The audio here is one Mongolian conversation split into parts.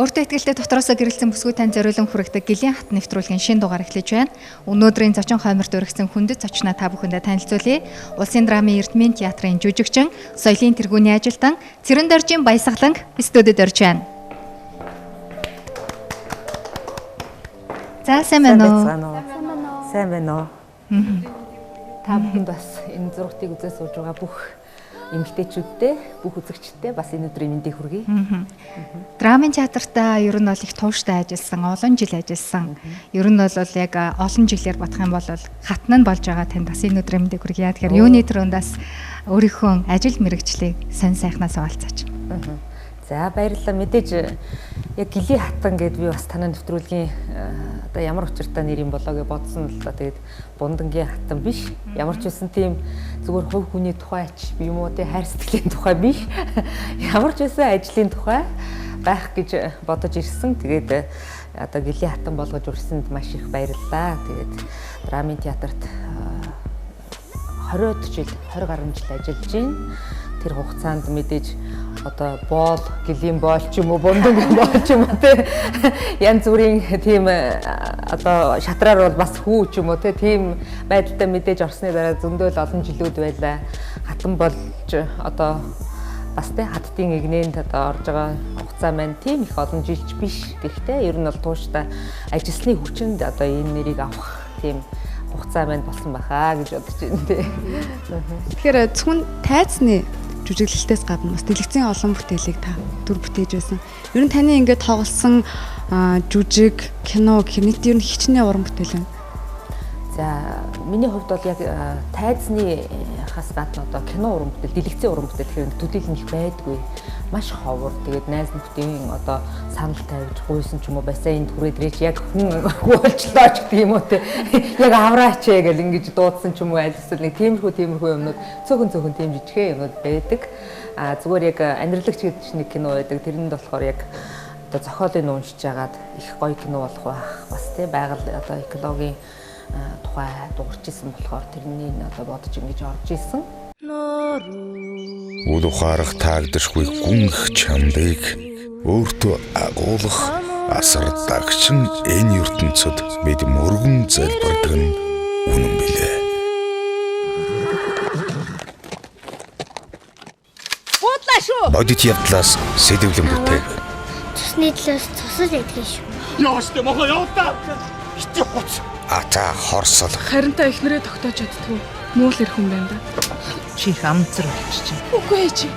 Өөртөө ихтэй дотроосоо гэрэлтсэн бүсгүй тань зориулан хүргэдэг Гэлийн хат нэвтрүүлгийн шинэ дугаар эхлэж байна. Өнөөдрийн зочин хойморт өргөсөн хүндэт зочноо та бүхэндээ танилцуулъя. Улсын драмын Эрдмийн театрын жүжигчин, соёлын тэргүүний ажилтан Цэрэндоржийн Баясгалан студид орж байна. За сайн байна уу? Сайн байна уу? Та бүхэнд бас энэ зургтыг үзээ сууж байгаа бүх эмэгтэйчүүдтэй, бүх үзэгчдээ бас энэ өдрийн мэндийг хүргэе. Драмын театртаа ер нь бол их тууштай ажилласан, олон жил ажилласан. Ер нь бол яг олон жилээр бодох юм бол хатан нь болж байгаа танд бас энэ өдрийн мэндийг хүргэе. Тэгэхээр юуны түрүүнд бас өөрийнхөө ажил мэргэжлийг сайн сайхнаас хуваалцаач. За баярлалаа. Мэдээж яг Гэлийн хатан гэд би бас танай нэвтрүүлгийн одоо ямар учиртай нэр юм болоо гэж бодсон л да. Тэгээд Бундангийн хатан биш. Ямар ч байсан тийм зүгээр хувь хүний тухай ч юм уу тий хайр сэтгэлийн тухай биш. Ямар ч байсан ажлын тухай байх гэж бодож ирсэн. Тэгээд одоо Гэлийн хатан болгож үрсэнд маш их баярлалаа. Тэгээд драмын театрт 20 жил, 20 гаруй жил ажиллаж байна. Тэр хугацаанд мэдээж одоо боол, гэлийн боол ч юм уу, бундангийн боол ч юм уу те янз бүрийн тийм одоо шатраар бол бас хүү ч юм уу те тийм байдалтай мэдээж орсны дараа зөндөл олон жилүүд байлаа. Хатан болж одоо бас те хаттын эгнээнд одоо орж байгаа хугацаа маань тийм их олон жилч биш. Гэхдээ ер нь бол тууштай ажилласны хүчинд одоо энэ нэрийг авах тийм хугацаа маань болсон байхаа гэж бодож байна те. Тэгэхээр зөвхөн тайзны жүжиглэлтээс гадна бас дэлгэцийн олон бүтээлийг та дүр бүтээж байсан. Ер нь таны ингээд тоглосон жүжиг, кино гэх мэт ер нь хичнээн уран бүтээл байна. За миний хувьд бол яг тайзны хас гадна одоо кино уран бүтээл, дэлгэцийн уран бүтээл гэхээр төдийлөн их байдгүй. Маш ховор. Тэгээд найз нөхдийн одоо санал тавьж гуйсан ч юм уу байсан энэ түрээд рээч яг хүн болчлоо ч гэх юм уу те. Яг авраач ээ гэл ингэж дуудсан ч юм уу аль эсвэл нэг тиймэрхүү юмнууд цөөхөн тийм жижигхэн юмнууд байдаг. А зүгээр яг Амьдралагч гэдэг нэг кино байдаг. Тэрэнд болохоор яг одоо зохиолыг уншиж агаад их гоё кино болох байх. Бас те байгаль одоо экологийн тухай дуурч исэн болохоор тэрнийг одоо бодож ингэж орж исэн. Үл ухаарах таагдашгүй гүнх чамдыг өөртөө агуулах асар дагчин энэ ертөнцид бид мөргөн залбирдаг нь үнэн билээ. Буудлаа шүү. Бодит явдлаас сэдэвлэн бүтээх. Цусны төлөөс цусал идэх шүү. Яаш тэ мохоо яваа. Хитий хуц. Ата хорсол. Харин та эхнэрээ тогтоож чаддгүй. Муу л ирэх хүн байна да. Чи их амцар болчих чинь. Үгүй ээ чи.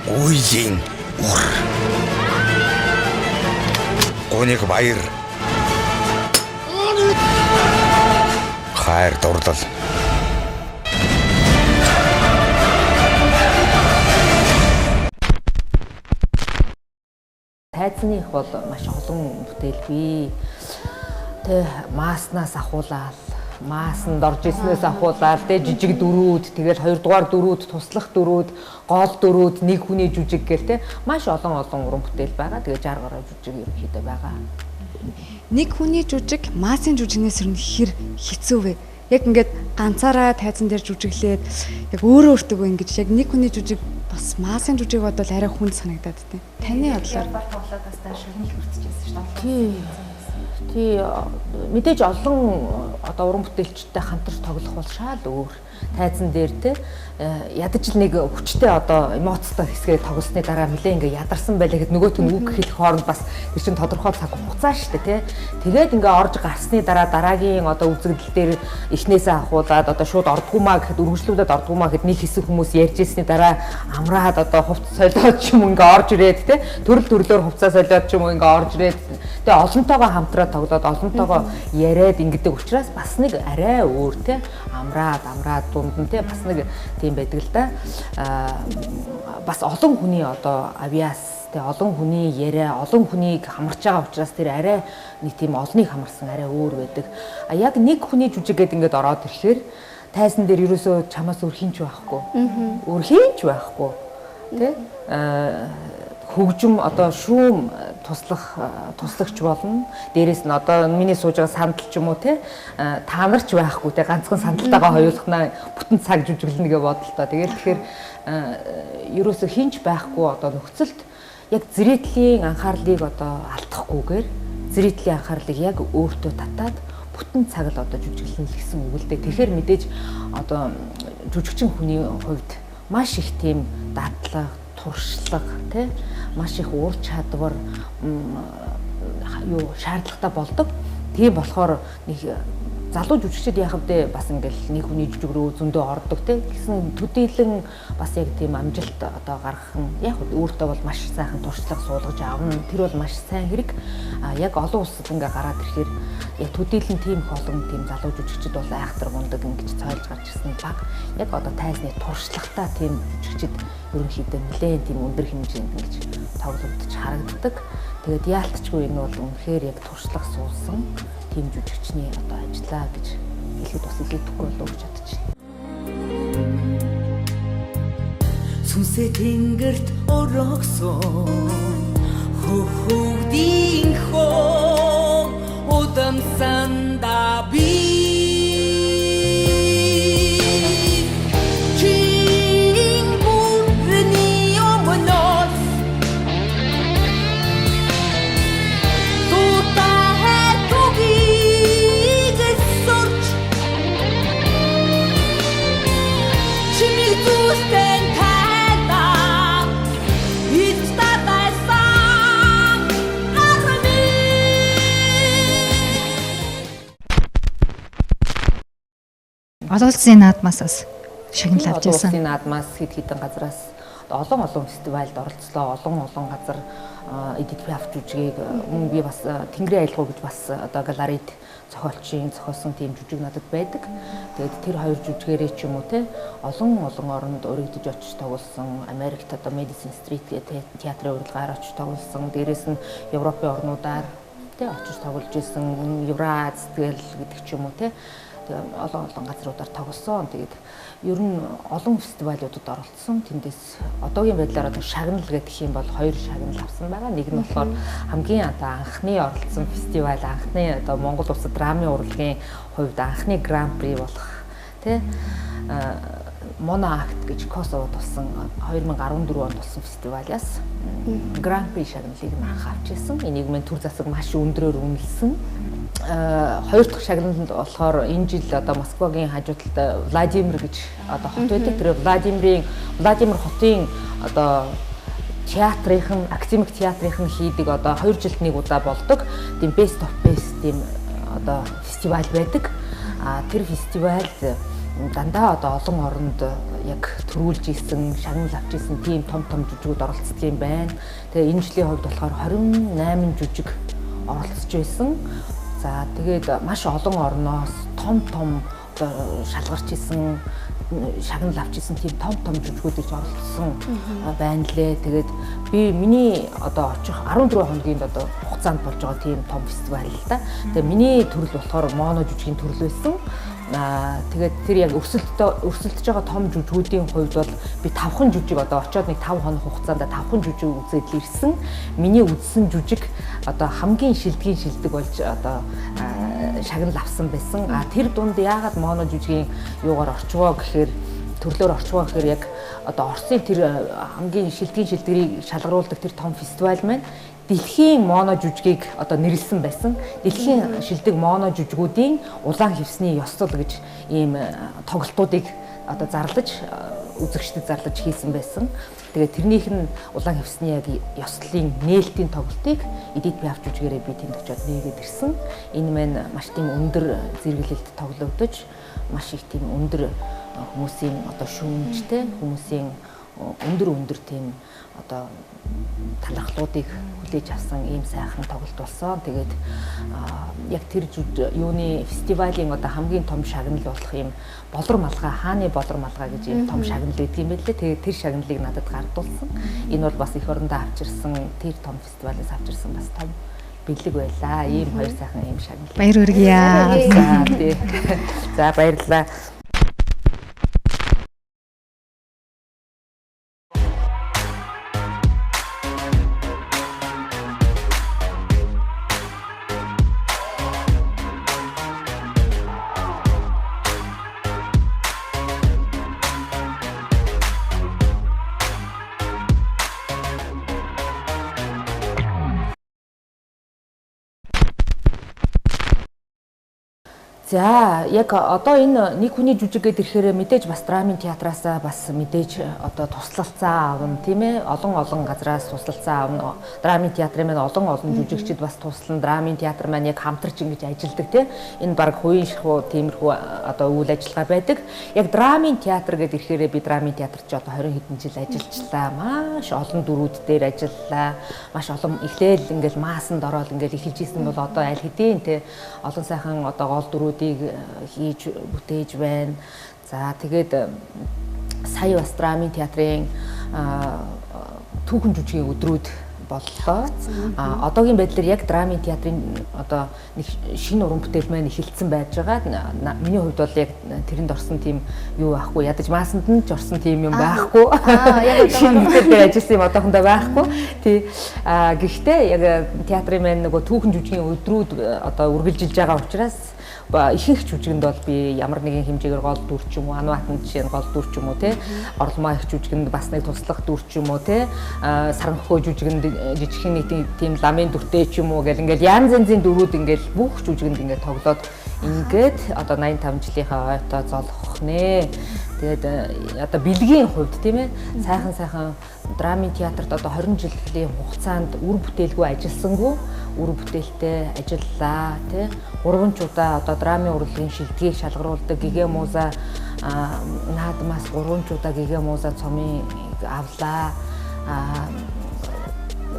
Гуйлийн үр. Гуниг баяр. Хайр дурлал. Тайзны их бол маш олон бүтээл бий. Тэ мааснаас ахуулаад маасанд орж ирснээс ахуулаад тэ жижиг дөрүүд, тэгэл хоёрдугаар дөрүүд, туслах дөрүүд, гол дөрүүд, нэг хүний жүжиг гэл тэ маш олон уран бүтээл байгаа. Тэгээ 60 гаруй жүжиг ерөнхийдөө байгаа. Нэг хүний жүжиг маасын жүжигнээс ер нь хэр хэцүү вэ? Яг ингээд ганцаараа тайзан дээр жүжиглээд яг өөрөө өөртөө ингэж яг нэг хүний жүжиг бас маасын жүжиг бодвол арай хүнд санагдаад тэ. Таны бодлоор тоглоод бас та шүрний хүртчихсэн шүү дээ. Тий, мэдээж олон одоо уран бүтээлчтэй хамтарч тоглох бол шал өөр. Тайзан дээр те ядаж л нэг хүчтэй одоо эмоцтой хэсгээ тоглосны дараа нэлээ ингээ ядарсан байлаа гэхэд нөгөөт нь үг хэлэх хооронд бас тэр чинь тодорхой цаг хугацаа шүү дээ те. Тэгээд ингээ орж гарсны дараа дараагийн одоо үзэгдэл дээр эхнээсээ ахуулаад одоо шууд ордгоо маа гэхэд өргөжлүүлээд ордгоо маа гэхэд нэг хэсэг хүмүүс ярьж ирсний дараа амраад одоо хувц солиод ч юм ингээ орж ирээд те төрөл төрлөөр хувцас солиод ч юм ингээ орж ирээд тэгээ олонтойгоо хамтраад тоглоод олонтойгоо яриад ингэдэг учраас бас нэг арай өөр те амраад дунд нь те бас нэг тийм байдаг л да. Бас олон хүний одоо авиас те олон хүний яриа, олон хүнийг хамарч байгаа учраас тэр арай нэг тийм олныг хамарсан арай өөр байдаг. А яг нэг хүний жүжиг гээд ингээд ороод ирэхээр тайзан дээр ерөөсөө чамаас өөр хин ч байхгүй. Өөр хин ч байхгүй. Тэ хөгжим одоо шүүм туслах туслагч болно. Дээрээс нь одоо миний сууж байгаа сандал ч юм уу те та нар ч байхгүй те ганцхан сандалтайгаа хоёулахнаа бүтэн цаг жүжиглэнэ гэж бодлоо. Тэгэл тэгэхээр ерөөсө хинч байхгүй одоо нөхцөлд Яг зрителийн анхаарлыг одоо алдахгүйгээр зрителийн анхаарлыг яг өөртөө татаад бүтэн цаг л одоо жүжиглэн л гэсэн үг л дээ. Тэгэхээр мэдээж одоо жүжигчин хүний хувьд маш их тийм дадлага, туршлага тий маш их ур чадвар юу шаардлагатай болдог. Тийм болохоор нэг залуу жүжигчид яах вэ бас ингээл нэг хүний жүжиг рүү зөндөө ордог тий. Тэгсэн төдийлөн бас яг тийм амжилт одоо гаргах нь яг өөртөө бол маш сайхан туршлага суулгаж авна. Тэр бол маш сайн хэрэг. А яг олон улсад ингээ гараад ирэхээр яг төдийлөн тийм их олон тийм залуу жүжигчид бол айхтар мундаг ингэж цойлж гарч ирсэн баг. Яг одоо тайзны туршлагатай тийм жүжигчид ерөнхийдөө нэлээд тийм өндөр хэмжээнд ингэж тоглогдож харагддаг. Тэгээд яалтчгүй энэ бол үнэхээр яг туршлага суулсан тийм жүжигчний одоо ажиллаа гэж хэлэхэд бас илүүдэхгүй болов уу гэж бодож байна. Сүнсээ тэнгэрт орогсон хөхөвдийн хом удамсанда би Олон улсын наадмаас бас шагнал авч Олон байсан. улсын наадмаас хэд хэдэн газараас олон олон фестивальд оролцлоо. Олон олон газар Эдит Пиаф жүжигийг мөн би бас Тэнгэрийн аялгау гэж бас одоо галерейд зохиолчийн зохиосон тийм жүжиг надад байдаг. Тэгээд тэр хоёр жүжигээрээ ч юм уу те олон олон оронд өргөдөж очиж тоглосон. Америкт одоо Madison Street гэх театрын урилгаар очиж тоглосон. Дээрээс нь Европын орнуудаар те очиж тоглож исэн. Евраз тэгэл гэдэг ч юм уу те олон олон газруудаар тоглосон. Тэгээд ер нь олон фестивалуудад оролцсон. Тэндээс одоогийн байдлаар одоо шагнал гэдэг юм бол 2 шагнал авсан байгаа. Нэг нь болохоор хамгийн одоо анхны оролцсон фестивал, анхны одоо Монгол улсад драмын урлагийн хувьд анхны гран при болох тий Моно акт гэж Косовод болсон 2014 онд болсон фестивалаас гран при шагналыг нь анх авч ирсэн. Энийг мань төр засаг маш өндрөөр үнэлсэн. Хоёр дахь шагналд болохоор энэ жил одоо Москвагийн хажуу талд Владимир гэж одоо хот байдаг. Тэр Владимир хотын одоо театрын академик театрын хийдэг одоо 2 жилд нэг удаа болдог. Тийм best of best тийм одоо фестивал байдаг. А тэр фестивалд дандаа одоо олон оронд яг төрүүлж исэн, шагнал авч исэн тийм том том жүжигүүд оролцдог юм байна. Тэгээ энэ жилийн хувьд болохоор 28 жүжиг оролцож байсан. За тэгээд маш олон орноос том том одоо шалгарч исэн, шагнал авч исэн тийм том том жүжигүүд ирж оролцсон байна лээ. Тэгээд би миний одоо очих 14 хоногийн одоо хугацаанд болж байгаа тийм том фестивал л да. Тэгээд миний төрөл болохоор моно жүжигийн төрөл байсан. Тэгээд тэр яг өрсөлдөж байгаа том жүжигүүдийн хувьд бол би 5хан жүжиг одоо очиод нэг 5 хоног хугацаанд 5хан жүжиг үзээд л ирсэн. Миний үзсэн жүжиг одоо хамгийн шилдгийн шилдэг болж одоо шагнал авсан байсан. А тэр дунд яагаад моно жүжигийн юугаар орчвоо гэхээр төрлөөр орчвоо гэхээр яг одоо Оросын тэр хамгийн шилдгийн шилдгэрийг шалгаруулдаг тэр том фестивал маань дэлхийн моно жүжигийг одоо нэрлсэн байсан. Дэлхийн шилдэг моно жүжигүүдийн улаан хивсний ёслол гэж ийм тоглолтуудыг одоо зарлаж үзэгчдэд зарлаж хийсэн байсан. Тэгээд тэрнийх нь улаан хивсний яг ёслолын нээлтийн тоглолтыг Эдит Пиаф жүжигээрээ би тэнд очиод нээгээд ирсэн. Энэ маань маш тийм өндөр зэрэглэлд тоглогдож, маш их тийм өндөр хүмүүсийн одоо шүүмжтэй, хүмүүсийн өндөр тийм одоо талархлуудыг хүлээж авсан ийм сайхан тоглолт болсон. Тэгээд яг тэр юуны фестивалийн одоо хамгийн том шагнал болох юм болор малгай, хааны болор малгай гэж ийм том шагнал гэдэг юм байлээ. Тэгээд тэр шагналыг надад гардуулсан. Энэ бол бас эх орондоо авчирсан, тэр том фестивалаас авчирсан бас том бэлэг байлаа. Ийм хоёр сайхан ийм шагнал. Баяр хүргье. За тий. За баярлалаа. За яг одоо энэ нэг хүний жүжиг гэдэг ирэхээр мэдээж бас драмын театраасаа бас мэдээж одоо туслалцаа авна, тийм ээ, олон олон газраас туслалцаа авна. Драмын театрын маань олон олон жүжигчид бас туслан, драмын театр маань яг хамтарч ингэж ажилдаг, тийм. Энэ баг хувийн шахуу тиймэрхүү одоо үйл ажиллагаа байдаг. Яг драмын театр гэдэг ирэхээр би драмын театрт ч одоо 20 хэдэн жил ажиллажлаа. Маш олон дүрүүд дээр ажиллалаа. Маш олон эхлээл ингээл маасанд ороод ингээл эхэлж исэн бол одоо аль хэдийн, тийм, олон сайхан одоо гол дүрүүд хийж бүтээж байна. За тэгээд сая бас драмын театрын түүхэн жүжигийн өдрүүд боллоо. А одоогийн байдлаар яг драмын театрын одоо нэг шинэ уран бүтээл маань эхэлсэн байж байгаа. Миний хувьд бол яг тэрэнд орсон тийм юу байхгүй. Ядаж маасанд нь ч орсон тийм юм байхгүй. Яг шинэ бүтээл дээр ажилласан юм одоохондоо байхгүй. Тий. А гэхдээ яг театрын маань нөгөө түүхэн жүжигийн өдрүүд одоо үргэлжилж байгаа учраас ихэнх жүжигэнд бол би ямар нэгэн хэмжээгээр гол дүр ч юм уу, Ануатан жишээ нь гол дүр ч юм уу, те, Орломоо их жүжигэнд бас нэг туслах дүр ч юм уу, те, Саранхой жүжигэнд жижигхэн нэг тийм ламын дүртэй ч юм уу гэл ингээл янз янзын дүрүүд ингээл бүх жүжигэнд ингээд тоглоод ингээд одоо 85 жилийнхаа ойтой золгох нэ. Тэгээд одоо бэлгийн хувьд, тийм ээ, сайхан сайхан драмын театрт одоо 20 жилийн хугацаанд үр бүтээлгүй ажилласангүй, үр бүтээлтэй ажиллалаа, тий. 3 ч удаа одоо драмын урлагийн шилдгийг шалгаруулдаг Гэгэ Муза наадмаас 3 ч удаа Гэгэ Муза цомыг авлаа.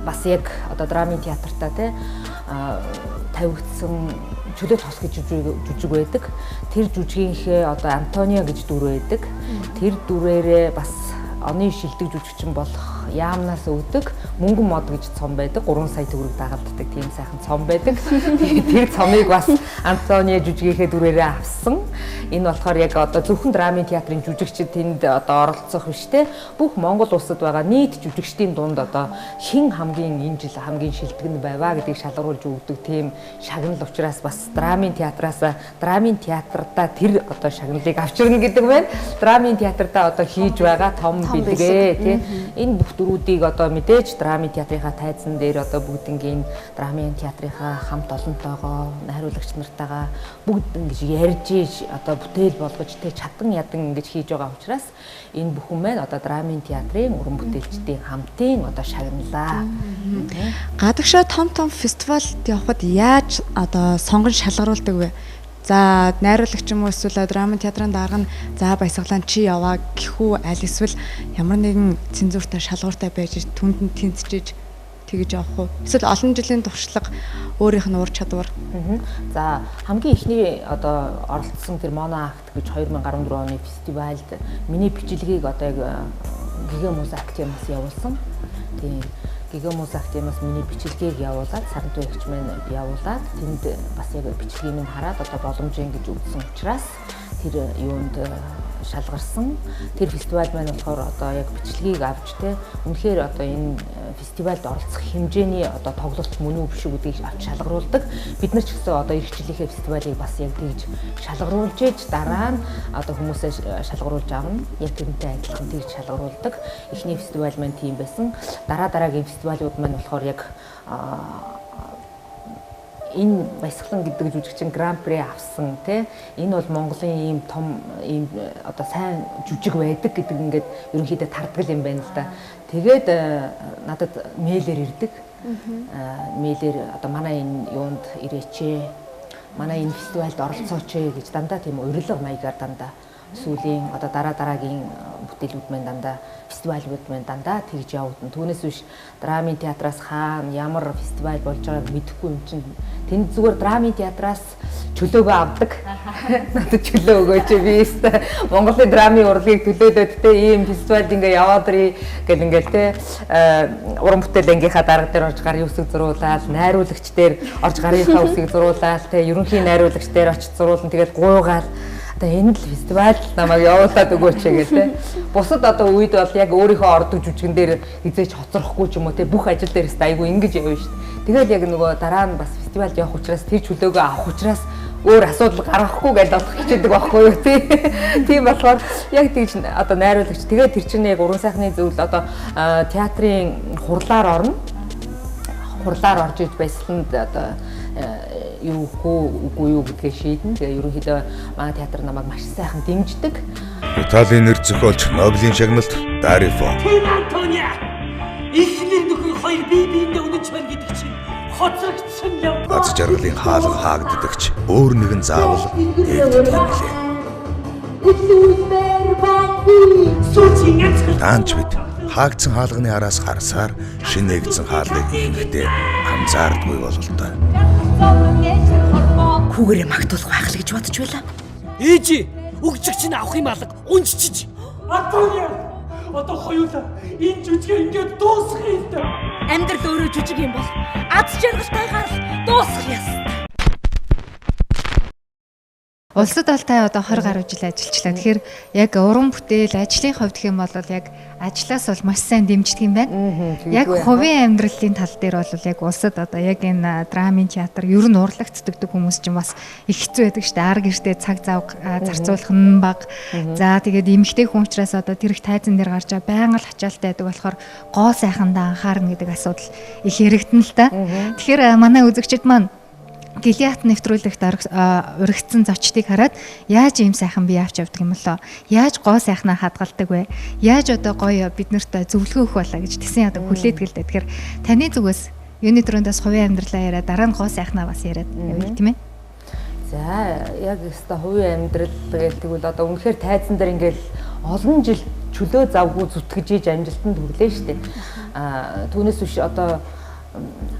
Бас яг одоо драмын театртаа, тий, тавигдсан Чөлөө тос гэж жүжиг байдаг. Тэр жүжигийнхээ одоо Антонио гэж дүр байдаг. Тэр дүрээрээ бас оны шилдэг жүжигчин болох яамнаас өгдөг мөнгөн мод гэж цом байдаг. 3 сая төгрөг дагалддаг тийм сайхан цом байдаг. Тэр цомыг бас Антонио жүжигийнхээ дүрээрээ авсан. Энэ болохоор яг одоо зөвхөн драмын театрын жүжигчид тэнд одоо оролцох биш, те. Бүх Монгол улсад байгаа нийт жүжигчдийн дунд одоо хэн хамгийн энэ жил хамгийн шилдэг нь байваа гэдгийг шалгаруулж өгдөг тийм шагнал учраас бас драмын театраас драмын театртаа тэр одоо шагналыг авчирна гэдэг байна. Драмын театртаа одоо хийж байгаа том бэлгээ, тий. Энэ бүх дүрүүдийг одоо мэдээж драмын театрынхаа тайзан дээр одоо бүгднгийн драмын театрынхаа хамт олонтойгоо, найруулагч нартайгаа бүгд ингэж ярьж иж одоо бүтээл болгож, тэ, чадан ядан ингэж хийж байгаа учраас энэ бүхэн маань одоо драмын театрын уран бүтээлчдийн хамтын одоо шагналаа. Гадагшаа том том фестивалд явхад яаж одоо сонгон шалгаруулдаг вэ? За найруулагч юм уу эсвэл драмын театрын дарга нь за баясгалан чи яваа гэхүү, аль эсвэл ямар нэгэн цензуртай шалгууртай байж түнд нь тэнцэж тэгж явах уу? Эсвэл олон жилийн туршлага, өөрийнх нь ур чадвар. За хамгийн эхний одоо оролцсон тэр Моно акт гэж 2014 оны фестивальд миний бичлэгийг одоо яг Гэгэ Муза академиас явуулсан. Тийм. Гэгэ Муза академиас миний бичлэгийг явуулаад, Сарантуу эгч маань явуулаад, тэнд бас яг бичлэгийг минь хараад одоо боломжийн гэж үзсэн учраас тэр юунд шалгарсан. Тэр фестивал маань болохоор одоо яг бичлэгийг авч, те, үнэхээр одоо энэ фестивальд оролцох хэмжээний одоо тоглолт мөн үү биш үү гэдгийг авч шалгаруулдаг. Бид нар ч гэсэн одоо эх жилийнхээ фестивалыг бас яг тэгж шалгаруулж ээж дараа нь одоо хүмүүсээ шалгаруулж авна. Яг тэрнтэй адилхан тэгж шалгаруулдаг. Эхний фестивал маань тийм байсан. Дараа дараагийн фестивалууд маань болохоор яг энэ баясгалан гэдэг жүжигчин гран-при авсан, тий. Энэ бол Монголын ийм том ийм одоо сайн жүжиг байдаг гэдэг ингээд ерөнхийдөө тарддаг юм байна л да. Тэгээд надад мэйлээр ирдэг. Мэйлээр одоо манай энэ юунд ирээч ээ. Манай энэ фестивальд оролцооч ээ гэж дандаа тийм урилга маягаар дандаа сүүлийн одоо дараа дараагийн бүтээлүүд маань дандаа фестивалууд маань дандаа тэгж явагдана. Түүнээс биш драмын театраас хаана ямар фестивал болж байгааг мэдэхгүй юм чинь тэнд зүгээр драмын театраас чөлөөгөө авдаг. Надад чөлөө өгөөч, би өстой Монголын драмын урлагийг төлөөлөөд те ийм фестивалд ингээ яваад ирье гэл ингээл те уран бүтээл ангийнхаа дарга дээр орж гарын үсэг зуруулаад, найруулагч дээр орж гарынхаа үсгийг зуруулаад те ерөнхий найруулагч дээр очиж зуруулна, тэгэл гуйгаал энэ л фестивал намайг явуулаад өгөөч гэх те. Бусад одоо үед бол яг өөрийнхөө ордог жүжигэн дээр хизээч хоцрохгүй ч юм уу те, бүх ажил дээрээс айгүй ингэж явна шүү дээ. Тэгэл яг нөгөө дараа нь бас фестивалд явах учраас тэр чөлөөгөө авах учраас өөр асуудал гаргахгүй гэж бодох хичээдэг байхгүй юу тий. Тийм болохоор яг тэгж одоо найруулагч тэгээд тэр чинь яг уран сайхны зүйл одоо театрын хурлаар орно. Хурлаар орж иж баясгаланд одоо юу үгүй үгүй юу гэдгээ шийднэ. Тэгээ ерөнхийдөө манай театр намайг маш сайхан дэмждэг. Италийн нэр зохиолч Нобелийн шагналт Дарифо. Тийм Антониа. Эхнэр нөхөр хоёр бие биендээ үнэнч байна гэдэг чинь хоцрогдсон юм. Аз жаргалын хаалга хаагддагч өөр нэгэн заавал нэгддэг юм лээ. Даанч бид хаагдсан хаалганы араас харсаар шинэ нэгдсэн хаалгыг ихэнхдээ анзаардгүй бололтой. Хүүгээрээ магтуулах байх л гэж бодож байлаа. Ээжи, өгчөг чинь авах юм алга унжчиж. Антониа, одоо хоёулаа энэ жүжигээ ингээд дуусгах юм даа. Амьдрал өөрөө жүжиг юм бол аз жаргалтайгаар л дуусгах ёстой. Улсад бол та одоо 20 гаруй жил ажиллажлаа. Тэгэхээр яг уран бүтээл ажлын хувьд гэх юм бол яг ажлаас бол маш сайн дэмждэг юм байна. Яг хувийн амьдралын тал дээр бол яг улсад одоо яг энэ драмын театр ер нь урлаг зүтгэдэг хүмүүс чинь бас их хэцүү байдаг шүү дээ. Ар гэртээ цаг зав зарцуулах нь бага. За тэгээд эмэгтэй хүн учраас одоо тэр их тайзан дээр гарч байгаа байнга л ачаалтай байдаг болохоор гоо сайхандаа анхаарна гэдэг асуудал их яригдана л та. Тэгэхээр манай үзэгчид маань Гэлийн хат нэвтрүүлэгт уригдсан зочдыг хараад яаж ийм сайхан бие авч явдаг юм болоо? Яаж гоо сайхнаа хадгалдаг вэ? Яаж одоо гоё биднэрт зөвлөгөө өгөх болоо гэж тэгсэн ядаг хүлээдэг л дээ. Тэгэхээр таны зүгээс юуны түрүүнд бас хувийн амьдралаа яриад дараа нь гоо сайхнаа бас яриад явъя тийм ээ. За яг өстой хувийн амьдрал гээл тэгвэл одоо үнэхээр тайзан дээр ингээл олон жил чөлөө завгүй зүтгэж иж амжилтанд хүрлээ шүү дээ. Аа түүнээс биш одоо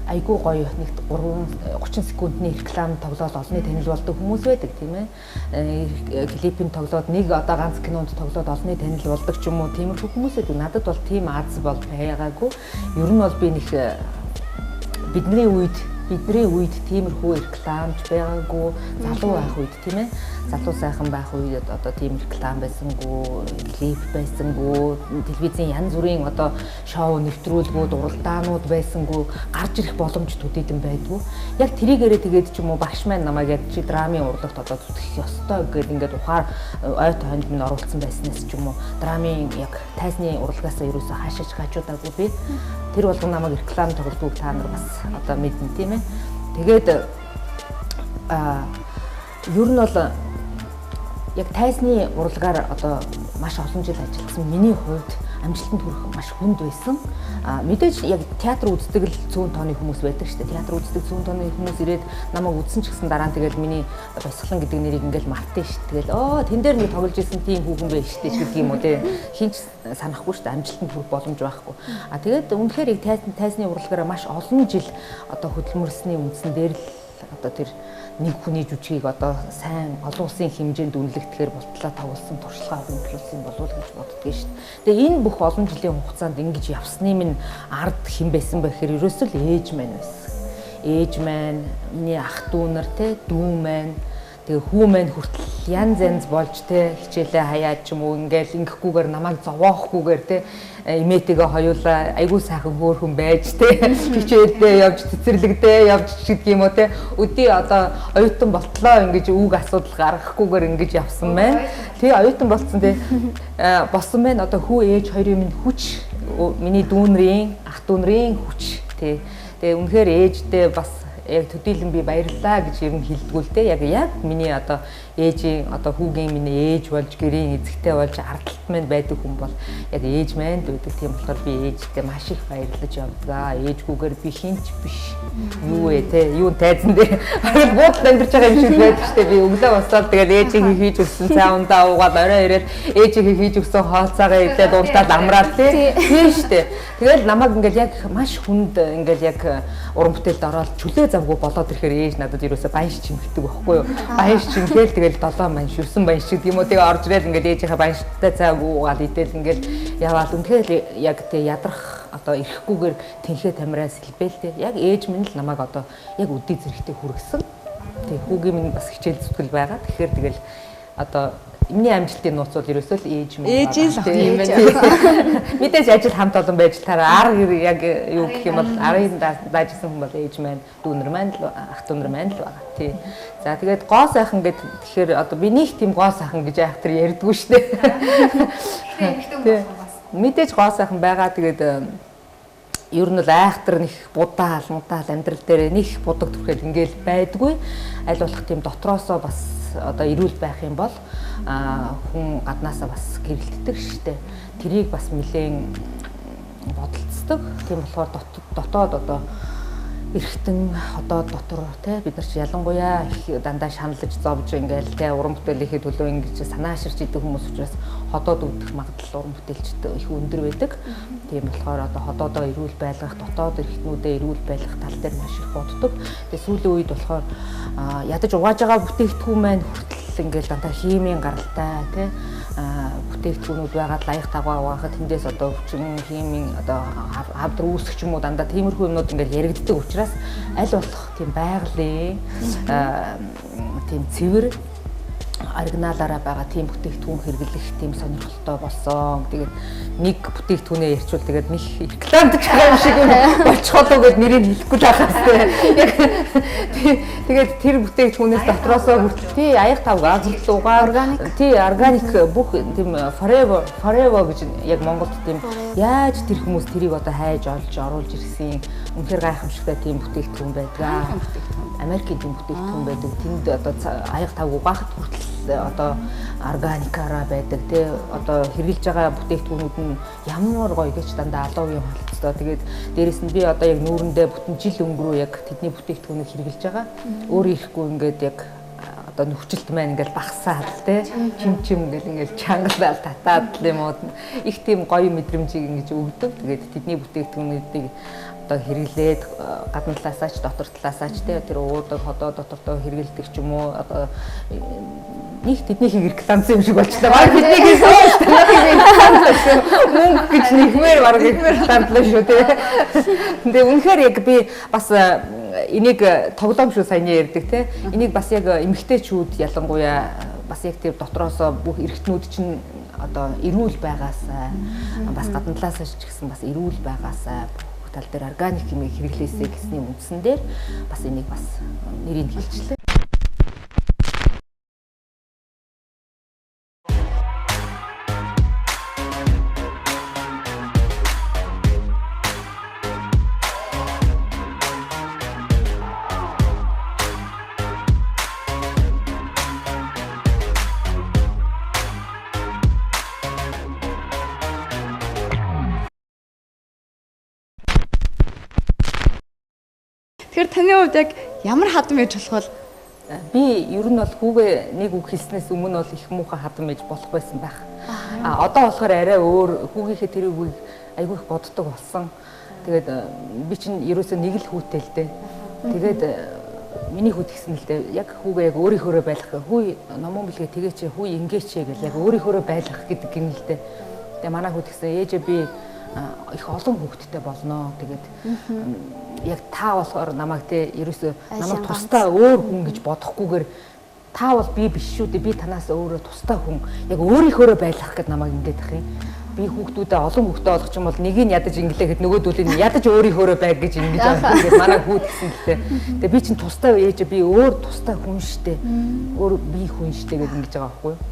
айгүй гоё нэг 3 30 секундны реклам тоглоод олонний танил болдог хүмүүс байдаг тийм ээ. Клипийн тоглоод нэг одоо ганц кинонд тоглоод олонний танил болдог ч юм уу тиймэрхүү хүмүүс байдаг. Надад бол тийм аз бол байгаагүй. Ер нь бол би нэг бидний үед тиймэрхүү рекламч байгаагүй, залуу байх үед тийм ээ. Залуу сайхан байх үед одоо тийм реклам байсангүй, клип байсангүй, телевизийн янз бүрийн одоо шоу нэвтрүүлгүүд, уралдаанууд байсангүй, гарч ирэх боломж төдийлөн байдгүй. Яг тэрийгээрээ тэгээд ч юм уу багш маань намайг яг чи драмын урлагт одоо зүтгэх ёстой гэдээ ингээд ухаар ой тойнд минь оруулсан байснаас ч юм уу драмын яг тайзны урлагаасаа ерөөсөө хаашаач гажуудаагүй би. Тэр болгон намайг реклам тоглодгүйг та нар бас одоо мэднэ тийм ээ. Тэгээд ер нь бол яг тайзны урлагаар одоо маш олон жил ажилласан миний хувьд амжилтанд хүрэх маш хүнд байсан. Мэдээж яг театр үздэг л цөөн тооны хүмүүс байдаг шүү дээ. Театр үздэг цөөн тооны хүмүүс ирээд намайг үзсэн ч гэсэн дараа нь тэгэл миний баясгалан гэдэг нэрийг ингээл мартсан шүү дээ. Тэгэл оо тэн дээр нэг тоглож исэн тийм хүүхэн байж шүү дээ гэдэг юм уу те. Хинч санахгүй шүү дээ. Амжилтанд хүрэх боломж байхгүй. Тэгээд үнэхээр яг тайзны урлагаараа маш олон жил одоо хөдөлмөрлсөний үндсэн дээр л одоо тэр нэг хүний жүжигийг одоо сайн олон улсын хэмжээнд үнэлэгдэхээр болтлоо тоглосон туршлагаа хөрөнгөлүүлсэн болов уу гэж боддгийг шүү дээ. Тэгээ энэ бүх олон жилийн хугацаанд ингэж явсны минь ард хэн байсан бэ гэхээр ерөөсөө л ээж маань байсан. Ээж маань, миний ах дүү нар те, дүү маань, тэгээ хүү маань хүртэл янз янз болж те хичээлээ хаяад ч юм уу ингээл ингэхгүйгээр намайг зовоохгүйгээр те эмээтэйгээ хоёулаа айгүй сайхан хөөрхөн байж те хичээлдээ явж цэцэрлэгдээ явж гэдэг юм уу те өдий одоо оюутан болтлоо ингэж үг асуудал гаргахгүйгээр ингэж явсан байна. Тэгээ оюутан болцсон те болсон байна. Одоо хүү ээж хоёрын минь хүч, миний дүүнрийн ах дүүнрийн хүч те. Тэгээ үнэхээр ээждээ бас яг төдийлөн би баярлалаа гэж ер нь хэлдэггүй л дээ. Яг миний одоо ээжийн одоо хүүгийн миний ээж болж гэрийн эзэгтэй болж ардталт минь байдаг хүн бол яг ээж маань байдаг. Тийм болохоор би ээжтэй маш их баярлаж явдгаа. Ээжгүйгээр би хинч биш. Юу вэ те? Юу тайзан дээр бараг буудлын амьдарч байгаа юм шиг байдаг штэ. Би өглөө босоод тэгэл ээжийг хийж өгсөн цай ундаа уугаад орой ирээд ээжийг хийж өгсөн хоолцоогоо идээд унтаад амраад те. Тийм штэ. Тэгэл намайг ингээл яг маш хүнд ингээл яг уран бүтээлд ороод чөлөө завгүй болоод ирэхээр ээж надад ерөөсөө баян чимхдэг байхгүй юу? Баян чимхээл тэгэл 7 баян 9 баян шиг юм уу тэгээ орж ирэл ингээл ээжийнхээ баянштай цайг уугаад идэл ингээл яваал үнэхээр яг тэг ядрах одоо ирэхгүйгээр тэнхээ тамираа сэлбэл тэ яг ээж минь л намайг одоо яг өдий зэрэгтэй хүргэсэн. Тэг хүүгийн минь бас хичээл зүтгэл байгаа. Тэгэхээр тэгэл одоо миний амжилтын нууц бол ерөөсөө л ээж минь. Ээжийн л охин юм байна. Мэдээж ажил хамт олон байж тараа ар яг юу гэх юм бол арын даажсэн хүн бол ээж маань, дүүнер маань л ах дүүнер маань л байгаа. Тий. За тэгээд гоо сайхан гэд тэгэхээр одоо би нэг тийм гоо сайхан гэж айх тэр ярьдгүй шүү дээ. Мэдээж гоо сайхан байгаа. Тэгээд Ер нь бол айхтар нэх будаал, мудаал амьдрал дээр нэх будаг түрхэл ингээл байдгүй. Аль болох тийм дотроосоо бас одоо эрүүл байх юм бол хүн гаднаасаа бас гэрэлтдэг штэ. Тэрийг бас нэлээн бодолцдог. Тийм болохоор дотоод одоо эргэтэн одоо дотор те бид нар чи ялангуяа их дандаа шаналж зовж ингээл те уран бүтээлийнхээ төлөө ингэж санааширч идэг хүмүүс учраас ходоод өвдөх магадлал уран бүтээлчд их өндөр байдаг. Тийм болохоор одоо ходоодоо эрүүл байлгах, дотоод эргэтнүүдээ эрүүл байлгах тал дээр маш их боддог. Тэгээ сүүлийн үед болохоор ядаж угааж байгаа бүтээгдэхүүн маань хүртэл ингээл дандаа химийн гаралтай те бүтээгдэхүүнүүд байгаад лаяг тавгаа угаахад тэндээс одоо өвчин химийн одоо хавдар үүсэх ч юм уу дандаа тиймэрхүү юмнууд ингээл яригддаг учраас аль болох тийм байгалийн тийм цэвэр оригиналаараа байгаа тийм бүтээгдэхүүн хэрэглэх тийм сонирхолтой болсон. Тэгээд нэг бүтээгдэхүүнээ ярьчвал тэгээд нэг рекламдж байгаа юм шиг болчихлоо гэд нэрийг хэлэхгүй л байхаас тий. Тэгээд тэр бүтээгдэхүүнээс дотроосоо хүртэл тий аяг тавгаа хүртэл угаа органик тий органик бүх тийм forever forever гэж яг Монголд тийм яаж тэр хүмүүс тэрийг одоо хайж олж оруулж ирсэн үнэхээр гайхамшигтай тийм бүтээгдэхүүн байдаг. Америкийн тийм бүтээгдэхүүн байдаг. Тэнд одоо аяг тавг угаахад хүртэл одоо органикаараа байдаг тий одоо хэрэглэж байгаа бүтээгдэхүүнүүд нь ямар гоё гэж дандаа алуугийн холцтой. Тэгээд дээрэс нь би одоо яг нүүрэндээ бүтэн жил өнгөрөө яг тэдний бүтээгдэхүүнийг хэрэглэж байгаа. Өөр ирэхгүй ингээд яг одоо нөхцөлт маань ингээл багасаад тий чим чим ингээл ингээл чангалал татаад л юм уу их тийм гоё мэдрэмжийг ингэж өгдөг. Тэгээд тэдний бүтээгдэхүүнүүдийг одоо хэрэглээд гадна талаасаа ч дотор талаасаа ч тий тэр уудаг ходоо дотордоо хэрэгэлдэг ч юм уу одоо нэг тэднийхийг рекламдсан юм шиг болчихлоо. Баг тэднийг хийсэн шүү дээ. Мөнгө гэж нэгмээр баг рекламдлаа шүү тий. Тэгээ үнэхээр яг би бас энийг тоглоом шүү саяны ярьдаг тий. Энийг бас яг эмэгтэйчүүд ялангуяа бас яг тэр дотроосоо бүх эргэтнүүд чинь одоо эрүүл байгаасаа бас гадна талаасаа ч гэсэн бас эрүүл байгаасаа бүх тал дээр органик хэмээх хэрэглээсэй гэсний үндсэн дээр бас энийг бас нэрийг хэлчихлээ. Тэгэхээр таны хувьд яг ямар хадам ээж болох вэ? Би ер нь бол хүүгээ нэг үг хэлснээс өмнө бол их муухай хадам ээж болох байсан байх. А одоо болохоор арай өөр хүүгийнхээ тэр үгийг айгүй их боддог болсон. Тэгээд би чинь ерөөсөө нэг л хүүтэй л дээ. Тэгээд миний хүү тэгсэн л дээ. Яг хүүгээ яг өөрийнхөөрөө байлгах. Хүү номон бэлгээ тэгээч хүү ингээч гэл яг өөрийнхөөрөө байлгах гэдэг юм л дээ. Тэгээд манай хүү тэгсэн ээжээ би их олон хүүхэдтэй болно. Тэгээд яг та болохоор намайг те ерөөсөө намайг тусдаа өөр хүн гэж бодохгүйгээр та бол би биш шүү дээ. Би танаас өөрөө тусдаа хүн. Яг өөрийнхөөрөө байлгах гэд намайг ингээд ах юм. Би хүүхдүүдээ олон хүүхдээ олгох юм бол нэг нь ядаж инглээхэд нөгөөдүүлийг нь ядаж өөрийнхөөрөө байг гэж ингэж байгаа. Тэгээд манай хүү тэгсэн л дээ. Тэгээд би чинь тусдаа ээж би өөр тусдаа хүн шүү дээ. Өөр би хүн шүү дээ гэд ингэж байгаа байхгүй юу?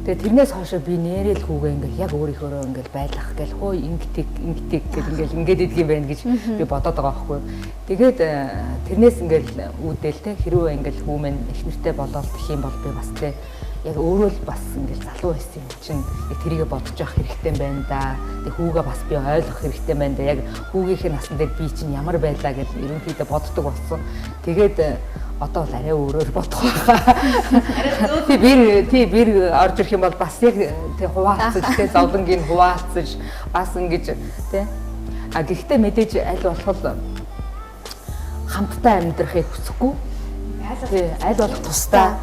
Тэгээд тэрнээс хойш би нэрэл хүүгээ ингээл яг өөрийнхөөрөө ингээл байлгах гээл хөө ингэдэг ингэдэг гэл ингээл ингээд идэх юм байна гэж би бодоод байгаа байхгүй. Тэгээд тэрнээс ингээл үүдэл те хэрвээ ингээл хүү мэн их нэртэй болоод тэх юм бол би бас те яг өөрөө л бас ингээл залуу байсан юм чинь яг тэрийгэ бодож явах хэрэгтэй байна да. Тэг хүүгээ бас би ойлгох хэрэгтэй байна да. Яг хүүгийнхээ насан дээр би чинь ямар байлаа гэж ерөнхийдөө боддог болсон. Тэгээд одоо бол арай өөрөөр бодох байхаа. Тий би орж ирэх юм бол бас яг тий хуваалцаж тий зовлонгийг хуваалцаж бас ингэж тий. А гэхдээ мэдээж аль болох хамтдаа амьдрахыг хүсэхгүй. Тий аль болох тусдаа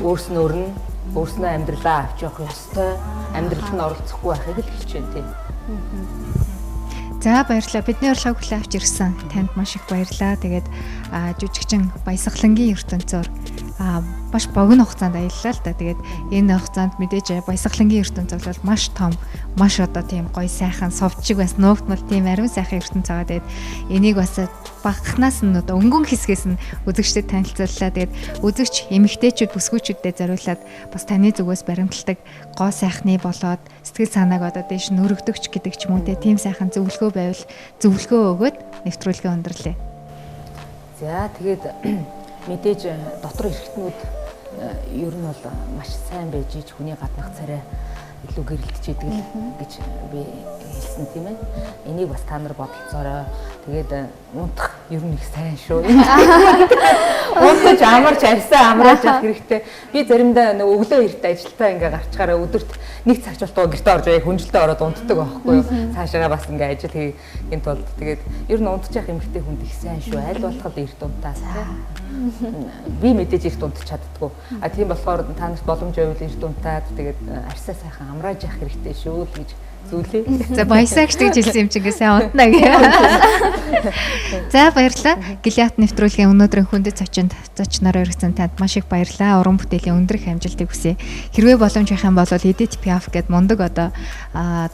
өөрснөөр нь өөрснөө амьдралаа авч явах ёстой. Амьдралд нь оролцохгүй байхыг л хичээн тий. За баярлалаа. Бидний урилгыг хүлээн авч ирсэн танд маш их баярлалаа. Тэгээд жүжигчин Баясгалангийн ертөнцөөр Маш богино хугацаанд аяллаа л да. Тэгээд энэ хугацаанд мэдээж баясгалангийн ертөнц бол маш том, маш одоо тийм гоё сайхан сувдчиг бас нуугдмал тийм ариун сайхан ертөнц байгаа. Тэгээд энийг бас багхнаас нь одоо өнгөн хэсгээс нь үзэгчдэд танилцууллаа. Тэгээд үзэгч эмэгтэйчүүд бүсгүйчүүдэд зориулаад бас таны зүгээс баримталдаг гоо сайхны болоод сэтгэл санааг одоо дээш нь өргөдөгч гэдэг ч юм уу тийм сайхан зөвлөгөө байвал зөвлөгөө өгөөд нэвтрүүлгээ өндөрлөө. За тэгээд мэдээж дотор эрхтнүүд ер нь бол маш сайн байж ич хүний гаднах царай илүү гэрэлтэж идэг л гэж би хэлсэн тийм ээ. Энийг бас та нар бодолцоорой. Тэгээд унтах ер нь их сайн шүү. Унтаж амарч арьсаа амрааж явах хэрэгтэй. Би заримдаа нэг өглөө эрт ажилдаа ингээ гарчхаараа өдөрт нэг цаг ч болтгоо гэртээ орж яг хүнжилтээ ороод унтдаг байхгүй юу. Цаашаа бас ингээ ажил хийхин тулд тэгээд ер нь унтчих эмэгтэй хүнд их сайн шүү. Аль болох эрт унтаа. Би мэдээж эрт унтчих чаддгүй. А тийм болохоор та нарт боломж байвал эрт унтаад тэгээд арьсаа сайхан амрааж явах хэрэгтэй шүү л гэж зүйлээ. За баясаагч гэж хэлсэн юм чинь ингээ сайн унтна гэ. За баярлалаа. Гилиат нэвтрүүлгийн өнөөдрийн хүндэт зочинд зочноор өргөцсөн танд маш их баярлалаа. Уран бүтээлийн өндөр их амжилтыг хүсье. Хэрвээ боломж байх юм бол Edith Piaf гэд мундаг одоо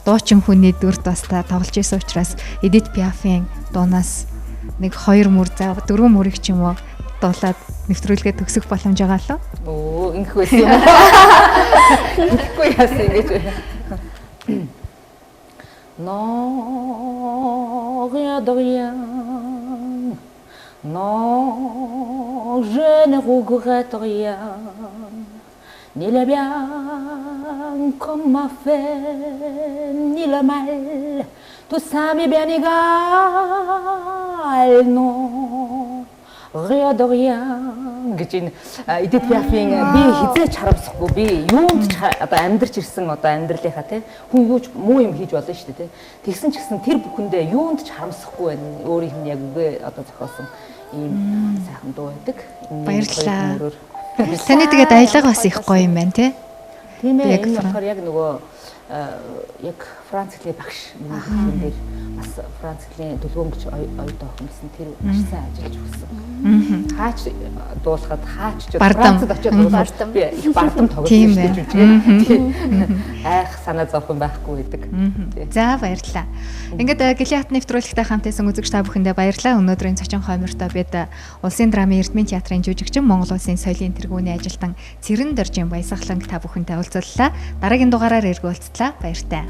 дуучин хүний дүрд бас та тоглож исэн учраас Edith Piaf-ийн дуунаас нэг 2 мөр за 4 мөрийг ч юм уу дуулаад нэвтрүүлгээ төгсөх боломж байгаа лөө. Өө ингэх байсан юм уу? Ингэхгүй яасан ингэж. Non, rien de rien. Non, je ne regrette rien. Ni le bien qu'on m'a fait, ni le mal. Tout ça m'est bien égal. Non, rien de rien гэж энэ Эдит Пиафийн би хизээч харамсахгүй, би юунд ч одоо амьдрч ирсэн одоо амьдралынхаа тий хүн юу ч муу юм хийж болно шүү дээ тий. Тэгсэн ч гэсэн тэр бүхэндээ юунд ч харамсахгүй байна. Өөрийнх нь яг үгээ одоо зохиосон ийм сайхан дуу байдаг. Баярлалаа. Таны тэгээд аялга бас их гоё юм байна тий. Тийм ээ, энэ болохоор яг нөгөө яг Франц хэлний багш миний хэлэн дээр бас Франц хэлний дүлгөөн гэж оюутан охин гэсэн тэр маш сайн ажиллаж өгсөн. Хаач дуулахад хаач ч Францад очиод дуулахад би их бардам тоглосон шүү дээ жүжигээр. Айх санаа зовхон байхгүй байдаг. За баярлалаа. Ингээд Гилиат нэвтрүүлэгтэй хамт байсан үзэгч та бүхэндээ баярлалаа. Өнөөдрийн зочин хоймортой бид Улсын драмын Эрдмийн театрын жүжигчин Монгол Улсын соёлын тэргүүний ажилтан Цэрэн Доржийн баясгаланг та бүхэнтэй уулзлаа. Дараагийн дугаараар эргүү уулзлаа. Баяртай.